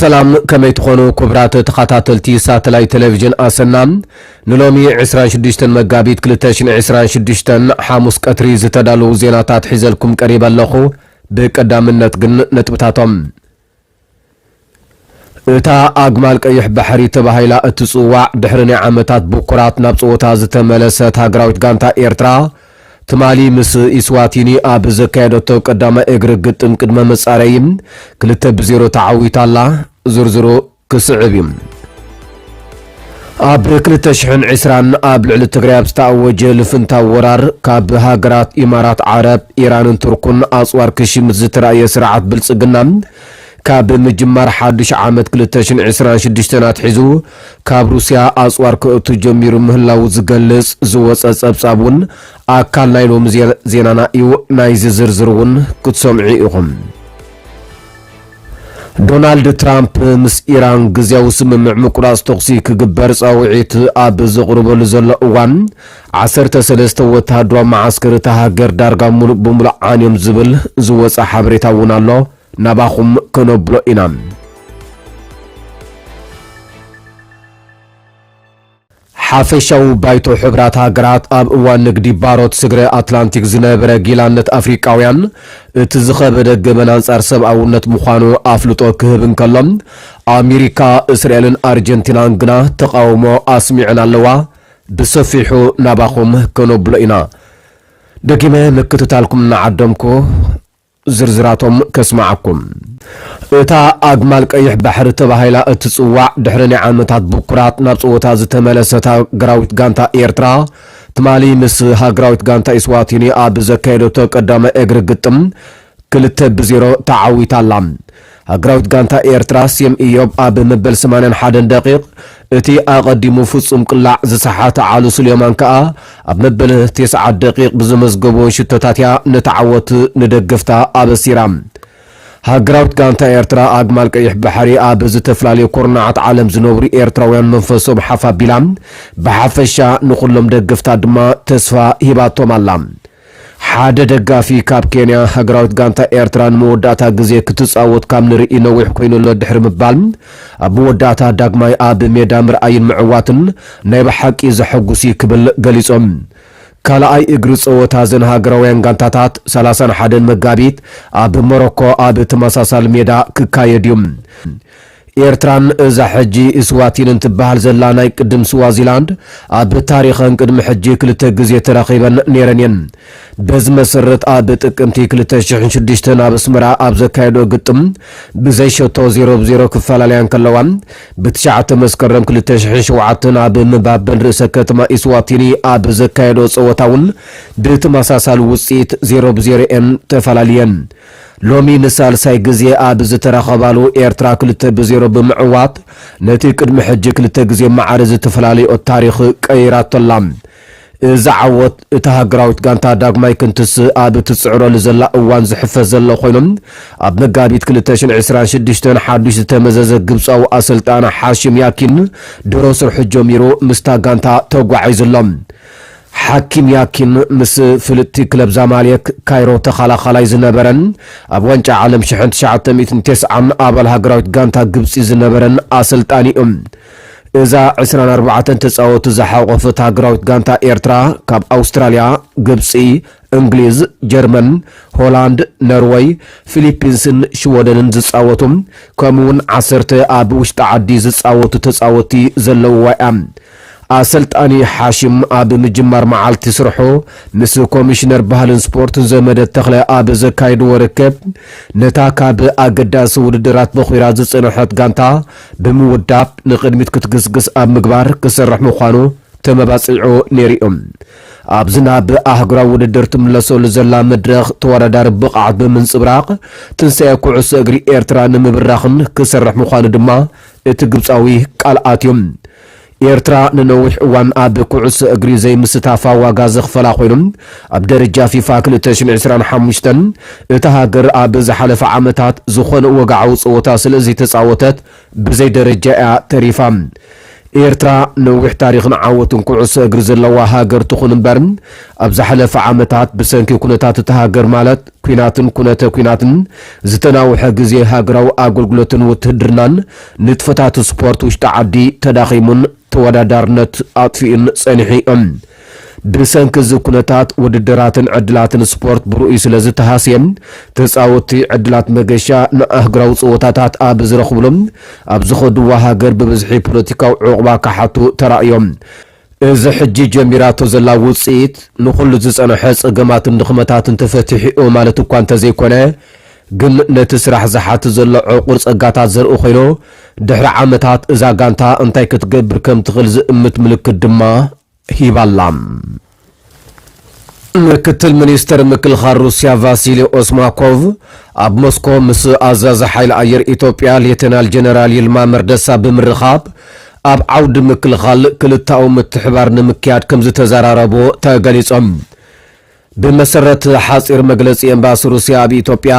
ሰላም፣ ከመይ ትኾኑ ክቡራት ተኸታተልቲ ሳተላይት ቴሌቪዥን ኣሰና? ንሎሚ ዕስራን ሽዱሽተን መጋቢት ክልተ ሽሕን ዕስራን ሽዱሽተን ሓሙስ ቀትሪ ዝተዳለዉ ዜናታት ሒዘልኩም ቀሪበ ኣለኹ። ብቀዳምነት ግን ነጥብታቶም። እታ ኣግማል ቀይሕ ባሕሪ ተባሂላ እትጽዋዕ፣ ድሕሪ ናይ ዓመታት ብኩራት ናብ ጸወታ ዝተመለሰት ሃገራዊት ጋንታ ኤርትራ፣ ትማሊ ምስ ኢስዋቲኒ ኣብ ዘካየደቶ ቀዳማይ እግሪ ግጥም ቅድመ መጻረዪ ክልተ ብዜሮ ተዓዊታ ኣላ። ዝርዝሩ ክስዕብ እዩ። ኣብ ክልተ ሽሕን ዕስራን ኣብ ልዕሊ ትግራይ ኣብ ዝተኣወጀ ልፍንታዊ ወራር፣ ካብ ሃገራት ኢማራት ዓረብ፣ ኢራንን ቱርኩን ኣጽዋር ክሽምት ዝተራእየ ስርዓት ብልጽግና፣ ካብ ምጅማር ሓድሽ ዓመት ክልተ ሽሕን ዕስራን ሽዱሽተን ኣትሒዙ ካብ ሩስያ ኣጽዋር ከእቱ ጀሚሩ ምህላዉ ዝገልጽ ዝወጸ ጸብጻብ እውን ኣካል ናይ ሎሚ ዜ-፣ ዜናና እዩ። ናይዚ ዝርዝር እውን ክትሰምዑ ኢኹም። ዶናልድ ትራምፕ ምስ ኢራን ግዝያዊ ስምምዕ ምቁራጽ ተኹሲ ክግበር ጻውዒት ኣብ ዘቕርበሉ ዘሎ እዋን፣ ዓሰርተ ሰለስተ ወተሃደራዊ መዓስከር እታ ሃገር ዳርጋ ሙሉእ ብሙሉእ ዓንዮም ዝብል ዝወጸ ሓበሬታ እውን ኣሎ። ናባኹም ከነብሎ ኢና። ሓፈሻዊ ባይቶ ሕቡራት ሃገራት ኣብ እዋን ንግዲ ባሮት ስግረ ኣትላንቲክ ዝነበረ ጊላነት ኣፍሪቃውያን እቲ ዝኸበደ ገበን ኣንጻር ሰብኣውነት ምዃኑ ኣፍልጦ ክህብ እንከሎ፣ ኣሜሪካ፣ እስራኤልን ኣርጀንቲናን ግና ተቓውሞ ኣስሚዐን ኣለዋ። ብሰፊሑ ናባኹም ከነብሎ ኢና። ደጊመ ምክትታልኩም እናዓደምኩ ዝርዝራቶም ከስምዓኩም። እታ ኣግማል ቀይሕ ባሕሪ ተባሂላ እትጽዋዕ፣ ድሕሪ ናይ ዓመታት ብኩራት ናብ ጸወታ ዝተመለሰት ሃገራዊት ጋንታ ኤርትራ፣ ትማሊ ምስ ሃገራዊት ጋንታ ኢስዋቲኒ ኣብ ዘካየደቶ ቀዳማይ እግሪ ግጥም ክልተ ብዜሮ ተዓዊታ ኣላ። ሃገራዊት ጋንታ ኤርትራ፣ ሴም ኢዮብ ኣብ መበል ሰማንያን ሓደን ደቂቕ፣ እቲ ኣቐዲሙ ፍጹም ቅላዕ ዝሰሓተ ዓሉ ሱሌማን ከኣ ኣብ መበል ተስዓን ደቂቕ ብዘመዝገቦ ሽቶታት እያ ነቲ ዓወት ንደገፍታ ኣበሲራ። ሃገራዊት ጋንታ ኤርትራ ኣግማል ቀይሕ ባሕሪ ኣብ ዝተፈላለዩ ኩርናዓት ዓለም ዝነብሩ ኤርትራውያን መንፈሶም ሓፍ ኣቢላ፣ ብሓፈሻ ንኹሎም ደገፍታ ድማ ተስፋ ሂባቶም ኣላ። ሓደ ደጋፊ ካብ ኬንያ፣ ሃገራዊት ጋንታ ኤርትራ ንመወዳእታ ግዜ ክትጻወት ካብ ንርኢ ነዊሕ ኮይኑ ኣሎ ድሕሪ ምባል፣ ኣብ መወዳእታ ዳግማይ ኣብ ሜዳ ምርኣይን ምዕዋትን ናይ ብሓቂ ዘሐጉስ እዩ ክብል ገሊጾም። ካልኣይ እግሪ ጸወታ እዘን ሃገራውያን ጋንታታት ሰላሳን ሓደን መጋቢት ኣብ ሞሮኮ ኣብ ተመሳሳሊ ሜዳ ክካየድ እዩ። ኤርትራን እዛ ሕጂ እስዋቲንን ትበሃል ዘላ ናይ ቅድም ስዋዚላንድ ኣብ ታሪኸን ቅድሚ ሕጂ ክልተ ግዜ ተራኺበን ነይረን እየን። በዚ መሰረት ኣብ ጥቅምቲ ክልተ ሽሕን ሽዱሽተን ኣብ ኣስመራ ኣብ ዘካየዶ ግጥም ብዘይ ሸቶ ዜሮ ብ ዜሮ ክፈላለያ እንከለዋ፣ ብትሽዓተ መስከረም ክልተ ሽሕን ሸውዓተን ኣብ ምባበን ርእሰ ከተማ ኢስዋቲኒ ኣብ ዘካየዶ ጸወታ እውን ብተመሳሳሊ ውጽኢት ዜሮ ብ ዜሮ እየን ተፈላልየን። ሎሚ ንሳልሳይ ግዜ ኣብ ዝተራኸባሉ ኤርትራ ክልተ ብ ዜሮ ብምዕዋት ነቲ ቅድሚ ሕጂ ክልተ ግዜ ማዕረ ዝተፈላለዮ ታሪኽ ቀይራቶ ኣላ። እዚ ዓወት እታ ሃገራዊት ጋንታ ዳግማይ ክንትስእ ኣብ እትጽዕረሉ ዘላ እዋን ዝሕፈዝ ዘሎ ኮይኑ፣ ኣብ መጋቢት ክልተ ሽሕን ዕስራን ሽዱሽተን ሓዱሽ ዝተመዘዘ ግብጻዊ ኣሰልጣኒ ሓሽም ያኪን ድሮ ስርሑ ጀሚሩ ምስታ ጋንታ ተጓዒዙ ኣሎ። ሓኪም ያኪን ምስ ፍልጥቲ ክለብ ዛማሌክ ካይሮ ተኸላኻላይ ዝነበረን ኣብ ዋንጫ ዓለም ሽሕን ትሽዓተ ሚእትን ተስዓን ኣባል ሃገራዊት ጋንታ ግብጺ ዝነበረን ኣሰልጣኒ እዩ። እዛ ዕስራን ኣርባዕተን ተጻወቱ ዝሓቖፈት ሃገራዊት ጋንታ ኤርትራ፣ ካብ ኣውስትራልያ፣ ግብጺ፣ እንግሊዝ፣ ጀርመን፣ ሆላንድ፣ ኖርወይ፣ ፊሊፒንስን ሽወደንን ዝጻወቱ፣ ከምኡውን ዓሰርተ ኣብ ውሽጢ ዓዲ ዝጻወቱ ተጻወትቲ ዘለውዋ እያ። ኣሰልጣኒ ሓሽም ኣብ ምጅማር መዓልቲ ስርሑ ምስ ኮሚሽነር ባህልን ስፖርትን ዘመደ ተኽለ ኣብ ዘካየድዎ ርክብ፣ ነታ ካብ ኣገዳሲ ውድድራት በኺራ ዝጸንሐት ጋንታ ብምውዳብ ንቕድሚት ክትግስግስ ኣብ ምግባር ክሰርሕ ምዃኑ ተመባጺዑ ነይሩ እዩ። ኣብዚ ናብ ኣህጉራዊ ውድድር ትምለሰሉ ዘላ መድረኽ ተወዳዳሪ ብቕዓት ብምንጽብራቕ፣ ትንሳኤ ኩዕሶ እግሪ ኤርትራ ንምብራኽን ክሰርሕ ምዃኑ ድማ እቲ ግብጻዊ ቃል ኣትዩ። ኤርትራ ንነዊሕ እዋን ኣብ ኩዕሶ እግሪ ዘይምስታፋ ዋጋ ዘኽፈላ ኮይኑ፣ ኣብ ደረጃ ፊፋ ክልተ ሽሕን ዕስራን ሓሙሽተን እታ ሃገር ኣብ ዝሓለፈ ዓመታት ዝኾነ ወግዓዊ ጸወታ ስለ ዘይተጻወተት ብዘይ ደረጃ እያ ተሪፋ። ኤርትራ ነዊሕ ታሪኽን ዓወትን ኩዕሶ እግሪ ዘለዋ ሃገር ትኹን እምበር፣ ኣብ ዝሓለፈ ዓመታት ብሰንኪ ኩነታት እታ ሃገር፣ ማለት ኲናትን ኩነተ ኲናትን፣ ዝተናውሐ ግዜ ሃገራዊ ኣገልግሎትን ውትህድርናን ንጥፈታት ስፖርት ውሽጢ ዓዲ ተዳኺሙን ተወዳዳርነት ኣጥፊኡን ጸኒሑ እዩ። ብሰንኪ እዚ ኩነታት ውድድራትን ዕድላትን ስፖርት ብርኡይ ስለ ዝተሃስየ፣ ተጻወትቲ ዕድላት መገሻ ንኣህጉራዊ ጸወታታት ኣብ ዝረኽብሉ ኣብ ዝኸድዋ ሃገር ብብዝሒ ፖለቲካዊ ዕቑባ ክሓቱ ተራእዮም። እዚ ሕጂ ጀሚራቶ ዘላ ውጽኢት ንኹሉ ዝጸንሐ ጸገማትን ድኽመታትን ተፈቲሑ ማለት እኳ እንተዘይኮነ፣ ግን ነቲ ስራሕ ዝሓት ዘሎ ዕቑር ጸጋታት ዘርኢ ኮይኑ፣ ድሕሪ ዓመታት እዛ ጋንታ እንታይ ክትገብር ከም ትኽእል ዝእምት ምልክት ድማ ሂባላ። ምክትል ሚኒስተር ምክልኻል ሩስያ ቫሲሊ ኦስማኮቭ ኣብ ሞስኮ ምስ ኣዛዚ ሓይሊ ኣየር ኢትዮጵያ ሌተናል ጀነራል ይልማ መርደሳ ብምርኻብ፣ ኣብ ዓውዲ ምክልኻል ክልተኣዊ ምትሕባር ንምክያድ ከም ዝተዘራረቡ ተገሊጾም። ብመሰረት ሓጺር መግለጺ ኤምባሲ ሩስያ ኣብ ኢትዮጵያ፣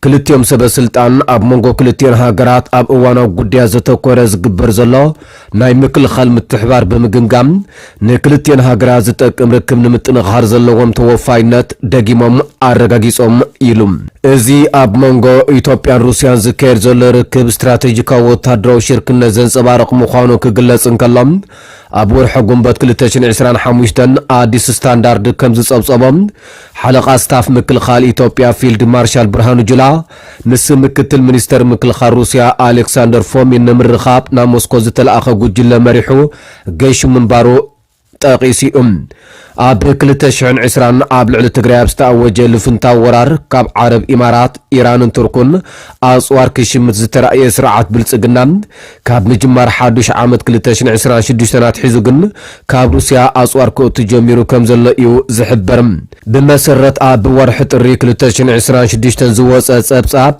ክልቲኦም ሰበ ስልጣን ኣብ መንጎ ክልቲኦን ሃገራት ኣብ እዋናዊ ጉዳያት ዘተኮረ ዝግበር ዘሎ ናይ ምክልኻል ምትሕባር ብምግምጋም፣ ንክልቲኦን ሃገራት ዝጠቅም ርክብ ንምጥንኻር ዘለዎም ተወፋይነት ደጊሞም ኣረጋጊጾም ኢሉ። እዚ ኣብ መንጎ ኢትዮጵያን ሩስያን ዝካየድ ዘሎ ርክብ ስትራቴጂካዊ ወታደራዊ ሽርክነት ዘንጸባርቕ ምዃኑ ክግለጽ እንከሎ፣ ኣብ ወርሒ ጉንበት ክልተ ሽሕን ዕስራን ሓሙሽተን ኣዲስ ስታንዳርድ ከም ዝጸብጸቦም ሓለቓ ስታፍ ምክልኻል ኢትዮጵያ ፊልድ ማርሻል ብርሃኑ ጁላ ምስ ምክትል ሚኒስተር ምክልኻል ሩስያ ኣሌክሳንደር ፎሚን ንምርኻብ ናብ ሞስኮ ዝተለኣኸ ጉጅለ መሪሑ ገይሹ ምንባሩ ጠቒሱ እዩ። ኣብ ክልተ ሽሕን ዕስራን ኣብ ልዕሊ ትግራይ ኣብ ዝተኣወጀ ልፍንታዊ ወራር፣ ካብ ዓረብ ኢማራት፣ ኢራንን ቱርኩን ኣጽዋር ክሽምት ዝተራእየ ስርዓት ብልጽግና፣ ካብ ምጅማር ሓዱሽ ዓመት ክልተ ሽሕን ዕስራን ሽዱሽተን ኣትሒዙ ግን ካብ ሩስያ ኣጽዋር ክእቱ ጀሚሩ ከም ዘሎ እዩ ዝሕበር። ብመሰረት ኣብ ወርሒ ጥሪ ክልተ ሽሕን ዕስራን ሽዱሽተን ዝወጸ ጸብጻብ፣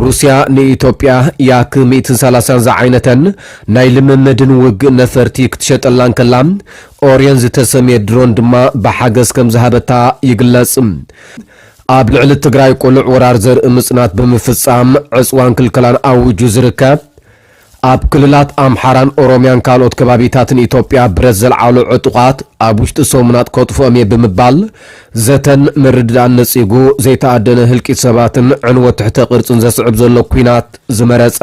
ሩስያ ንኢትዮጵያ ያክ ሚእትን ሰላሳን ዝዓይነተን ናይ ልምምድን ውግእ ነፈርቲ ክትሸጠላ እንከላ፣ ኦርዮን ዝተሰምየ ድሮን ድማ ብሓገዝ ከም ዝሃበታ ይግለጽ። ኣብ ልዕሊ ትግራይ ቅሉዕ ወራር ዘርኢ ምጽናት ብምፍጻም ዕጽዋን ክልከላን ኣዊጁ ዝርከብ፣ ኣብ ክልላት ኣምሓራን ኦሮሚያን ካልኦት ከባቢታትን ኢትዮጵያ ብረት ዘልዓሉ ዕጡቓት ኣብ ውሽጢ ሰሙናት ከጥፍኦም እየ ብምባል ዘተን ምርድዳእን ነጺጉ፣ ዘይተኣደነ ህልቂት ሰባትን ዕንወት ትሕተ ቅርጽን ዘስዕብ ዘሎ ኲናት ዝመረጸ፣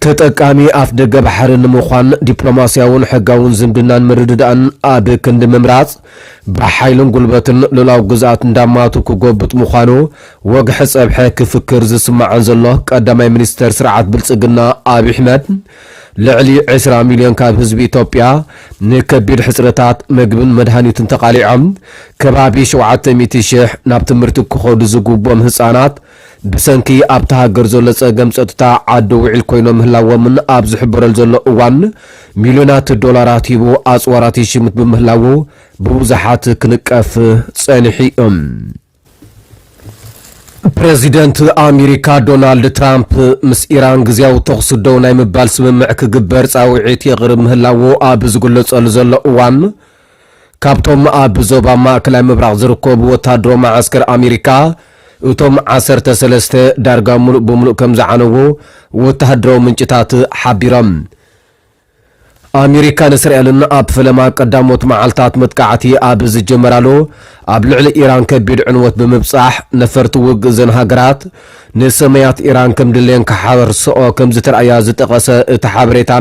ተጠቃሚ ኣፍ ደገ ባሕሪ ንምዃን ዲፕሎማስያውን ሕጋውን ዝምድናን ምርድዳእን ኣብ ክንዲ ምምራጽ፣ ብሓይልን ጉልበትን ሉኣላዊ ግዝኣት እንዳማቱ ክጎብጥ ምዃኑ ወግሐ ጸብሐ ክፍክር ዝስማዕን ዘሎ ቀዳማይ ሚኒስተር ስርዓት ብልጽግና ኣብይ ኣሕመድ፣ ልዕሊ ዕስራ ሚልዮን ካብ ህዝቢ ኢትዮጵያ ንከቢድ ሕጽረታት መግብን መድሃኒትን ተቓሊዖም፣ ከባቢ ሸውዓተ ሚእቲ ሽሕ ናብ ትምህርቲ ክኸዱ ዝግብኦም ህጻናት ብሰንኪ ኣብታ ሃገር ዘሎ ጸገም ጸጥታ ዓዲ ውዒል ኮይኖም ምህላዎምን ኣብ ዝሕበረሉ ዘሎ እዋን፣ ሚልዮናት ዶላራት ሂቡ ኣጽዋራት ይሽምት ብምህላዉ ብብዙሓት ክንቀፍ ጸኒሑ እዩ። ፕረዚደንት ኣሜሪካ ዶናልድ ትራምፕ ምስ ኢራን ግዝያዊ ተኹሲ ደው ናይ ምባል ስምምዕ ክግበር ጻውዒት የቕርብ ምህላዉ ኣብ ዝግለጸሉ ዘሎ እዋን፣ ካብቶም ኣብ ዞባ ማእከላይ ምብራቕ ዝርከቡ ወታደራዊ መዓስከር ኣሜሪካ፣ እቶም ዓሰርተ ሰለስተ ዳርጋ ምሉእ ብምሉእ ከም ዝዓነዉ ወተሃደራዊ ምንጭታት ሓቢሮም። ኣሜሪካን እስራኤልን ኣብ ፈለማ ቀዳሞት መዓልታት መጥቃዕቲ ኣብ ዝጀመራሉ፣ ኣብ ልዕሊ ኢራን ከቢድ ዕንወት ብምብጻሕ፣ ነፈርቲ ውግእ እዘን ሃገራት ንሰማያት ኢራን ከም ድሌን ክሓርስኦ ከም ዝተራእያ ዝጠቐሰ እቲ ሓበሬታ፣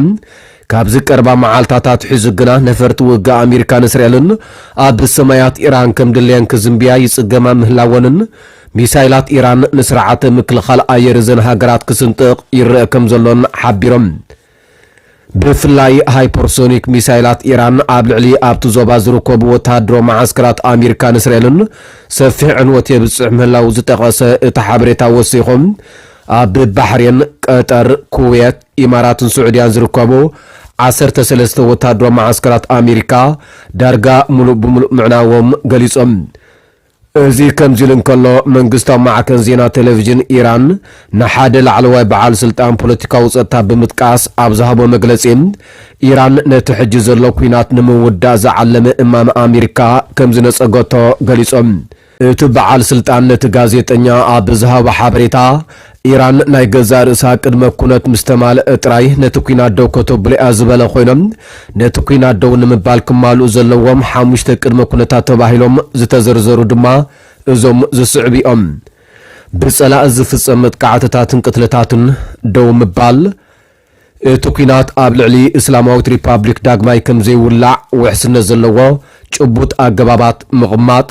ካብዚ ቀረባ መዓልታት ኣትሒዙ ግና ነፈርቲ ውግእ ኣሜሪካን እስራኤልን ኣብ ሰማያት ኢራን ከም ድሌን ክዝንብያ ይጽገማ ምህላወንን፣ ሚሳይላት ኢራን ንስርዓተ ምክልኻል ኣየር እዘን ሃገራት ክስንጥቕ ይረአ ከም ዘሎን ሓቢሮም። ብፍላይ ሃይፐርሶኒክ ሚሳይላት ኢራን ኣብ ልዕሊ ኣብቲ ዞባ ዝርከቡ ወተሃደራዊ መዓስከራት ኣሜሪካን እስራኤልን ሰፊሕ ዕንወት የብጽሕ ምህላው ዝጠቐሰ እቲ ሓበሬታ ወሲኹ፣ ኣብ ባሕሬን፣ ቀጠር፣ ኩዌት፣ ኢማራትን ስዑድያን ዝርከቡ ዓሰርተ ሰለስተ ወተሃደራዊ መዓስከራት ኣሜሪካ ዳርጋ ሙሉእ ብሙሉእ ምዕናዎም ገሊጾም። እዚ ከምዚ ኢሉ እንከሎ፣ መንግስታዊ ማዕከን ዜና ቴሌቪዥን ኢራን ንሓደ ላዕለዋይ በዓል ስልጣን ፖለቲካዊ ጸጥታ ብምጥቃስ ኣብ ዝሃቦ መግለጺ፣ ኢራን ነቲ ሕጂ ዘሎ ኲናት ንምውዳእ ዝዓለመ እማመ ኣሜሪካ ከም ዝነጸገቶ ገሊጾም። እቲ በዓል ስልጣን ነቲ ጋዜጠኛ ኣብ ዝሃቦ ሓበሬታ፣ ኢራን ናይ ገዛእ ርእሳ ቅድመ ኩነት ምስ ተማልአ ጥራይ ነቲ ኲናት ደው ከተብሎ እያ ዝበለ ኮይኖም፣ ነቲ ኲናት ደው ንምባል ክማልኡ ዘለዎም ሓሙሽተ ቅድመ ኩነታት ተባሂሎም ዝተዘርዘሩ ድማ እዞም ዝስዕቡ እዮም። ብጸላኢ ዝፍጸም መጥቃዕትታትን ቅትለታትን ደው ምባል፣ እቲ ኲናት ኣብ ልዕሊ እስላማዊት ሪፓብሊክ ዳግማይ ከም ዘይውላዕ ውሕስነት ዘለዎ ጭቡጥ ኣገባባት ምቕማጥ፣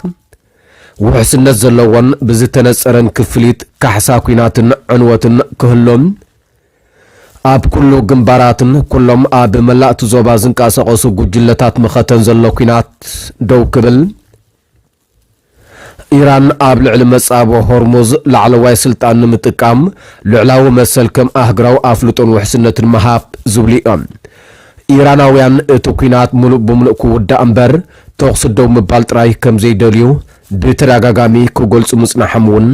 ውሕስነት ዘለዎን ብዝተነጸረን ክፍሊት ካሕሳ ኲናትን ዕንወትን ክህሉን፣ ኣብ ኩሉ ግንባራትን ኩሎም ኣብ መላእ እቲ ዞባ ዝንቀሳቐሱ ጉጅለታት መኸተን ዘሎ ኲናት ደው ክብል፣ ኢራን ኣብ ልዕሊ መጻብቦ ሆርሙዝ ላዕለዋይ ስልጣን ንምጥቃም ልዕላዊ መሰል ከም ኣህግራዊ ኣፍልጦን ውሕስነትን ምሃብ ዝብሉ እዮም። ኢራናውያን እቲ ኲናት ምሉእ ብምሉእ ክውዳእ እምበር ተኹሲ ደው ምባል ጥራይ ከም ዘይደልዩ ብተደጋጋሚ ክገልጹ ምጽናሖም እውን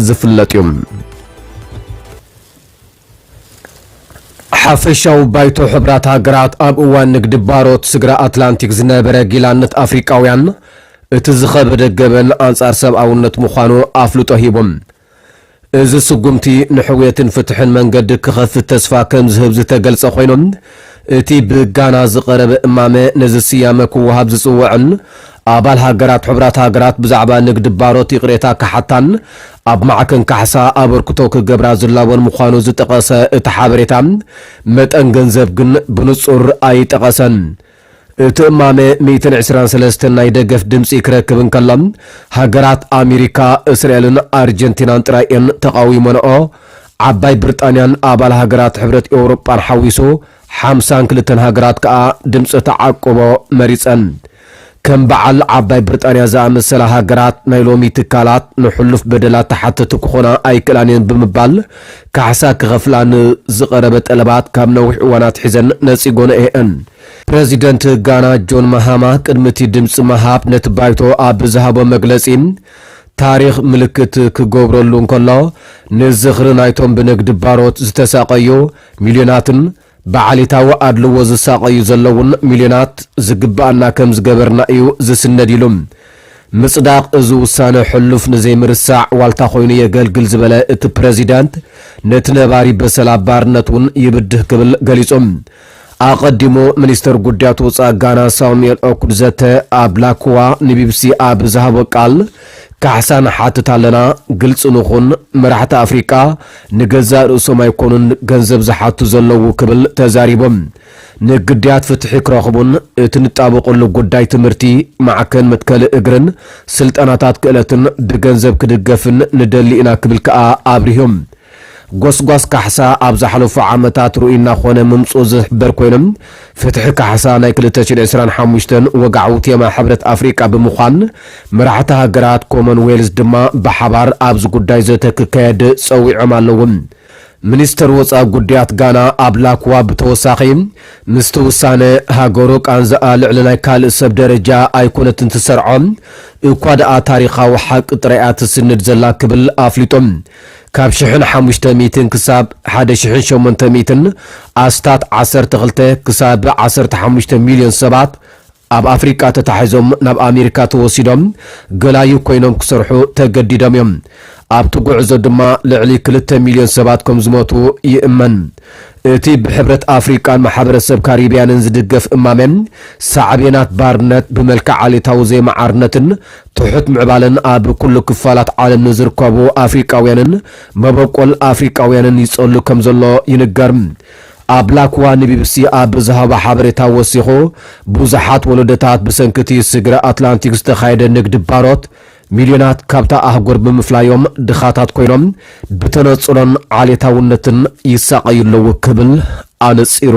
ዝፍለጥ እዩ። ሓፈሻዊ ባይቶ ሕብራት ሃገራት ኣብ እዋን ንግዲ ባሮት ስግረ ኣትላንቲክ ዝነበረ ጊላነት ኣፍሪቃውያን እቲ ዝኸበደ ገበን ኣንጻር ሰብኣውነት ምዃኑ ኣፍልጦ ሂቡ። እዚ ስጉምቲ ንሕውየትን ፍትሕን መንገዲ ክኸፍት ተስፋ ከም ዝህብ ዝተገልጸ ኮይኑ፣ እቲ ብጋና ዝቐረበ እማመ ነዚ ስያመ ክወሃብ ዝጽውዕን ኣባል ሃገራት ሕቡራት ሃገራት ብዛዕባ ንግዲ ባሮት ይቕሬታ ክሓታን ኣብ ማዕከን ካሕሳ ኣበርክቶ ክገብራ ዝላቦን ምዃኑ ዝጠቐሰ እቲ ሓበሬታ፣ መጠን ገንዘብ ግን ብንጹር ኣይጠቐሰን። እቲ እማመ ሚእትን ዕስራን ሰለስተን ናይ ደገፍ ድምጺ ክረክብ እንከሎ፣ ሃገራት ኣሜሪካ፣ እስራኤልን ኣርጀንቲናን ጥራይ እየን ተቓዊመንኦ። ዓባይ ብሪጣንያን ኣባል ሃገራት ሕብረት ኤውሮጳን ሓዊሱ ሓምሳን ክልተን ሃገራት ከኣ ድምጺ ተዓቅቦ መሪጸን። ከም በዓል ዓባይ ብሪጣንያ ዝኣመሰላ ሃገራት ናይ ሎሚ ትካላት ንሕሉፍ በደላት ተሓተቲ ክኾና ኣይክእላን እየን ብምባል ካሕሳ ክኸፍላ ንዝቐረበ ጠለባት ካብ ነዊሕ እዋን ኣትሒዘን ነጺጎንኦ እየን። ፕረዚደንት ጋና ጆን ማሃማ ቅድሚ እቲ ድምጺ ምሃብ ነቲ ባይቶ ኣብ ዝሃቦ መግለጺ፣ ታሪኽ ምልክት ክገብረሉ እንከሎ፣ ንዝኽሪ ናይቶም ብንግዲ ባሮት ዝተሳቐዩ ሚልዮናትን ብዓሌታዊ ኣድልዎ ዝሳቐዩ ዘለውን ሚልዮናት ዝግብኣና ከም ዝገበርና እዩ ዝስነድ ኢሉ። ምጽዳቕ እዚ ውሳነ ሕሉፍ ንዘይምርሳዕ ዋልታ ኮይኑ የገልግል ዝበለ እቲ ፕረዚዳንት፣ ነቲ ነባሪ በሰል ኣብ ባርነት እውን ይብድህ ክብል ገሊጹ። ኣቐዲሙ ሚኒስተር ጉዳያት ወጻኢ ጋና ሳሙኤል ኦኩድዘተ ኣብ ላኩዋ ንቢቢሲ ኣብ ዝሃቦ ቃል፣ ካሕሳ ንሓትት ኣለና፣ ግልጺ ንኹን፣ መራሕቲ ኣፍሪቃ ንገዛእ ርእሶም ኣይኮኑን ገንዘብ ዝሓቱ ዘለዉ ክብል ተዛሪቡ። ንግዳያት ፍትሒ ክረኽቡን እቲ ንጣበቐሉ ጉዳይ ትምህርቲ፣ ማዕከን መትከሊ እግርን ስልጠናታት ክእለትን ብገንዘብ ክድገፍን ንደሊ ኢና ክብል ከኣ ኣብሪሁ። ጎስጓስ ካሕሳ ኣብ ዝሓለፉ ዓመታት ርኡይ እናኾነ ምምጽኡ ዝሕበር ኮይኖም፣ ፍትሒ ካሕሳ ናይ ክልተ ሽሕን ዕስራን ሓሙሽተን ወግዓዊ ቴማ ሕብረት ኣፍሪቃ ብምዃን፣ መራሕቲ ሃገራት ኮመንዌልዝ ድማ ብሓባር ኣብዚ ጉዳይ ዘተ ክካየድ ጸዊዖም ኣለዉ። ሚኒስተር ወጻኢ ጉዳያት ጋና ኣብ ላክዋ ብተወሳኺ፣ ምስቲ ውሳነ ሃገሩ ቃንዛኣ ልዕሊ ናይ ካልእ ሰብ ደረጃ ኣይኮነትን ትሰርዖ፣ እኳ ደኣ ታሪኻዊ ሓቂ ጥራይ እያ ትስንድ ዘላ ክብል ኣፍሊጡ። ካብ ሽሕን ሓሙሽተ ሚእትን ክሳብ ሓደ ሽሕን ሸሞንተ ሚእትን ኣስታት ዓሰርተ ክልተ ክሳብ ዓሰርተ ሓሙሽተ ሚልዮን ሰባት ኣብ ኣፍሪቃ ተታሒዞም ናብ ኣሜሪካ ተወሲዶም ገላዩ ኮይኖም ክሰርሑ ተገዲዶም እዮም። ኣብቲ ጉዕዞ ድማ ልዕሊ ክልተ ሚልዮን ሰባት ከም ዝሞቱ ይእመን። እቲ ብሕብረት ኣፍሪቃን ማሕበረሰብ ካሪብያንን ዝድገፍ እማመ፣ ሳዕቤናት ባርነት ብመልክዕ ዓሌታዊ ዘይመዓርነትን ትሑት ምዕባለን ኣብ ኩሉ ክፋላት ዓለም ንዝርከቡ ኣፍሪቃውያንን መበቆል ኣፍሪቃውያንን ይጸሉ ከም ዘሎ ይንገር። ኣብ ላክዋ ንቢቢሲ ኣብ ዝሃቦ ሓበሬታ ወሲኹ፣ ብዙሓት ወለዶታት ብሰንኪ እቲ ስግረ ኣትላንቲክ ዝተኻየደ ንግዲ ባሮት፣ ሚልዮናት ካብታ ኣህጉር ብምፍላዮም ድኻታት ኮይኖም፣ ብተነጽሎን ዓሌታውነትን ይሳቐዩ ኣለዉ ክብል ኣነጺሩ።